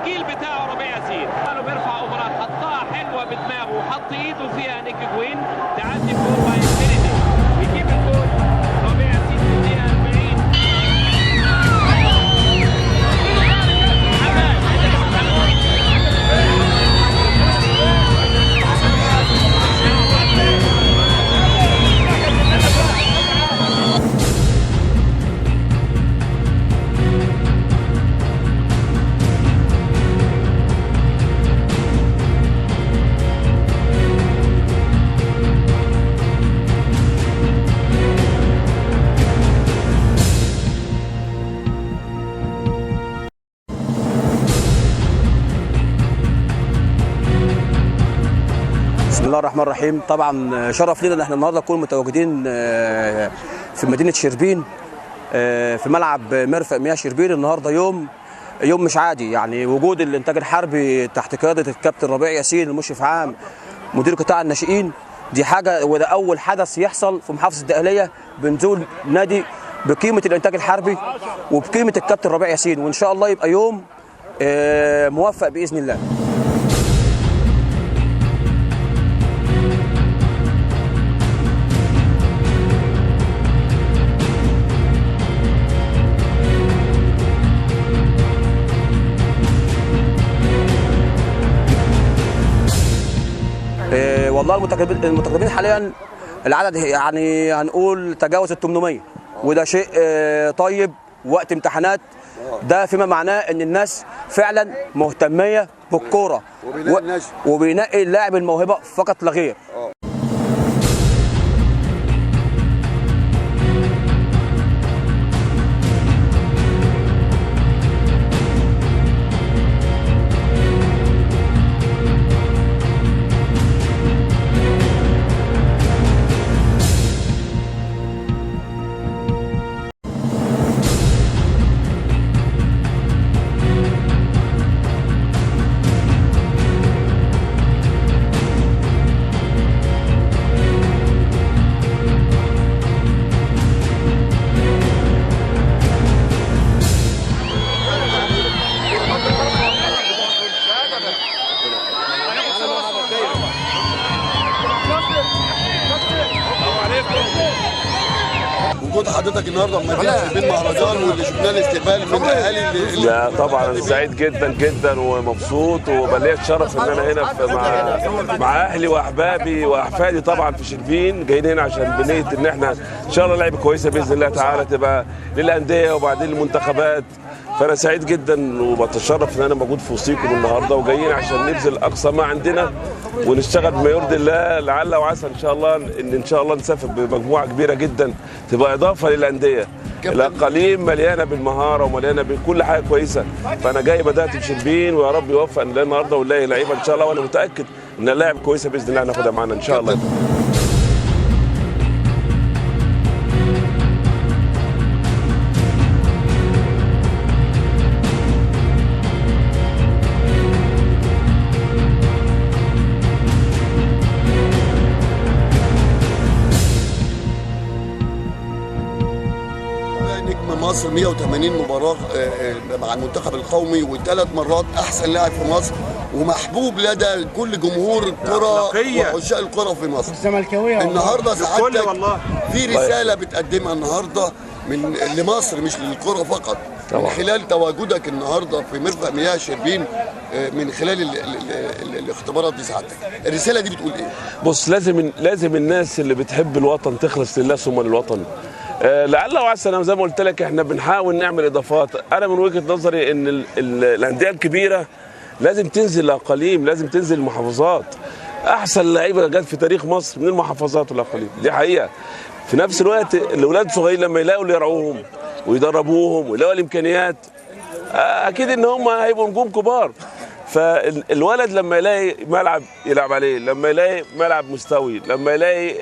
الجيل بتاعه ربيع ياسين. قالوا بيرفع اوفرات، حطها حلوة بدماغه وحط ايده فيها نيك جوين، تعدي فوق انفينيتي يجيب الجول ربيع ياسين في الدقيقة 40. بسم الله الرحمن الرحيم. طبعا شرف لنا ان احنا النهارده نكون متواجدين في مدينة شربين في ملعب مرفأ مياه شربين. النهارده يوم مش عادي، يعني وجود الانتاج الحربي تحت قيادة الكابتن ربيع ياسين المشرف عام مدير قطاع الناشئين، دي حاجة، وده اول حدث يحصل في محافظة الدقهليه بنزول نادي بقيمة الانتاج الحربي وبقيمه الكابتن ربيع ياسين، وان شاء الله يبقى يوم موفق باذن الله. والله المتقدمين حاليا العدد يعني هنقول تجاوز ال 800، وده شيء طيب وقت امتحانات، ده فيما معناه ان الناس فعلا مهتميه بالكورة وبينقي اللاعب الموهبة فقط لا غير. وجود حضرتك النهارده في مدينة شربين مهرجان واللي شفناه الاستقبال من اهالي. لا طبعا سعيد جدا جدا ومبسوط، وبليا الشرف ان انا هنا في مع اهلي واحبابي واحفادي طبعا في شربين، جايين هنا عشان بنيه ان احنا ان شاء الله لعيبة كويسة باذن الله تعالى تبقى للاندية وبعدين للمنتخبات. فانا سعيد جدا وبتشرف ان انا موجود في وسطيكم النهارده، وجايين عشان نبذل اقصى ما عندنا ونشتغل بما يرضي الله، لعل وعسى ان شاء الله ان شاء الله نسافر بمجموعه كبيرة جدا تبقى اضافه للاندية. الاقاليم مليانة بالمهاره ومليانة بكل حاجة كويسة، فانا جاي بدات بشربين ويا رب يوفق النهارده ونلاقي لعيبة ان شاء الله، وانا متاكد ان اللاعب كويسة باذن الله هناخدها معانا ان شاء الله. نجم مصر 180 مباراة مع المنتخب القومي، وثلاث مرات أحسن لاعب في مصر، ومحبوب لدى كل جمهور الكرة وعشاق الكرة في مصر. الزملكاوية النهارده سعادتك في رسالة بتقدمها النهارده من لمصر مش للكرة فقط، من خلال تواجدك النهارده في مرفأ مياه شربين، من خلال الاختبارات دي سعادتك، الرسالة دي بتقول إيه؟ بص، لازم الناس اللي بتحب الوطن تخلص لله ثم للوطن. لعل وعسى، انا زي ما قلت لك احنا بنحاول نعمل اضافات. انا من وجهه نظري ان الاندية الكبيرة لازم تنزل الاقاليم، لازم تنزل المحافظات. احسن لعيبة جت في تاريخ مصر من المحافظات والاقاليم، دي حقيقة. في نفس الوقت الاولاد الصغيرين لما يلاقوا اللي يرعوهم ويدربوهم ويلاقوا الامكانيات، اكيد ان هم هيبقوا نجوم كبار. فالولد لما يلاقي ملعب يلعب عليه، لما يلاقي ملعب مستوي، لما يلاقي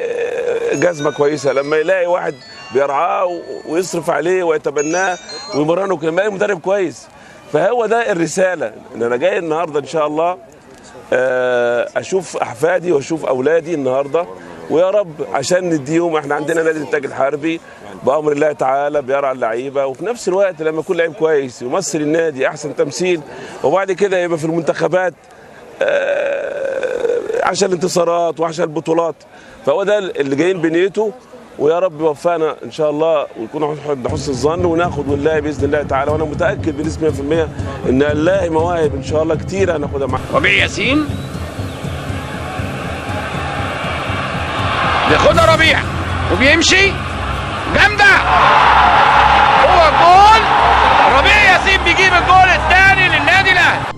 جزمه كويسة، لما يلاقي واحد بيرعاه ويصرف عليه ويتبناه ويمرنه، لما يلاقي مدرب كويس. فهو ده الرسالة، ان انا جاي النهارده ان شاء الله اشوف احفادي واشوف اولادي النهارده، ويا رب عشان نديهم. احنا عندنا نادي الانتاج الحربي بامر الله تعالى بيرعى اللعيبة، وفي نفس الوقت لما يكون لعيب كويس يمثل النادي احسن تمثيل، وبعد كده يبقى في المنتخبات عشان الانتصارات وعشان البطولات. فهو ده اللي جايين بنيته، ويا رب يوفقنا ان شاء الله ويكون عند حسن الظن وناخد ونلاقي باذن الله تعالى. وانا متاكد بنسبة 100% ان هنلاقي مواهب ان شاء الله كتير هناخدها معانا. ربيع ياسين بياخدها ربيع وبيمشي جامدة، هو جول. ربيع ياسين بيجيب الجول الثاني للنادي الاهلي.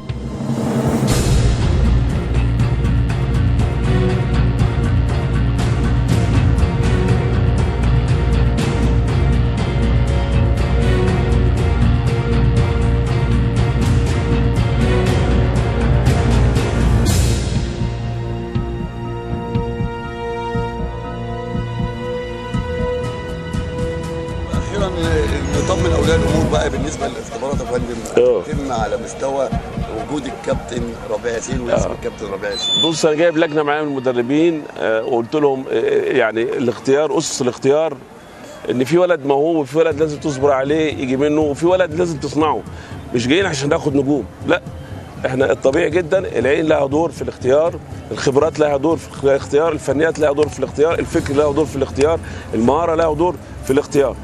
نطمن اولياء الامور بقى بالنسبة للاختبارات يا فندم، تتم على مستوى وجود الكابتن ربيع ياسين واسم الكابتن ربيع ياسين. بص، انا جايب لجنة معايا من المدربين وقلت لهم يعني الاختيار، اسس الاختيار، ان في ولد موهوب وفي ولد لازم تصبر عليه يجي منه، وفي ولد لازم تصنعه. مش جايين عشان ناخد نجوم، لا، احنا الطبيعي جدا العين لها دور في الاختيار، الخبرات لها دور في الاختيار، الفنيات لها دور في الاختيار، الفكر لها دور في الاختيار، المهارة لها دور في الاختيار.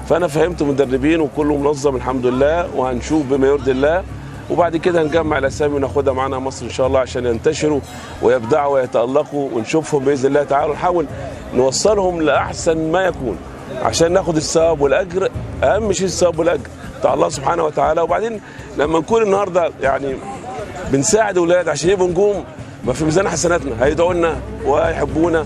فانا فهمت مدربين وكله منظم الحمد لله، وهنشوف بما يرضي الله، وبعد كده هنجمع الاسامي وناخدها معانا مصر ان شاء الله عشان ينتشروا ويبدعوا ويتالقوا ونشوفهم باذن الله تعالى، ونحاول نوصلهم لاحسن ما يكون عشان ناخد الثواب والاجر. اهم شيء الثواب والاجر بتاع الله سبحانه وتعالى. وبعدين لما نكون النهارده يعني بنساعد اولاد عشان يبقوا نجوم، ما في ميزان حسناتنا، هيدعوا لنا ويحبونا.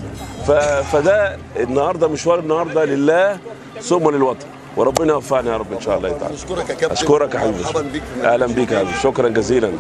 فده النهارده مشوار النهارده لله ثم للوطن، وربنا يوفقنا يا رب ان شاء الله تعالى. اشكرك يا كابتن. اشكرك يا حبيبي. مرحبا بيك. اهلا بيك يا حبيبي، شكرا جزيلا.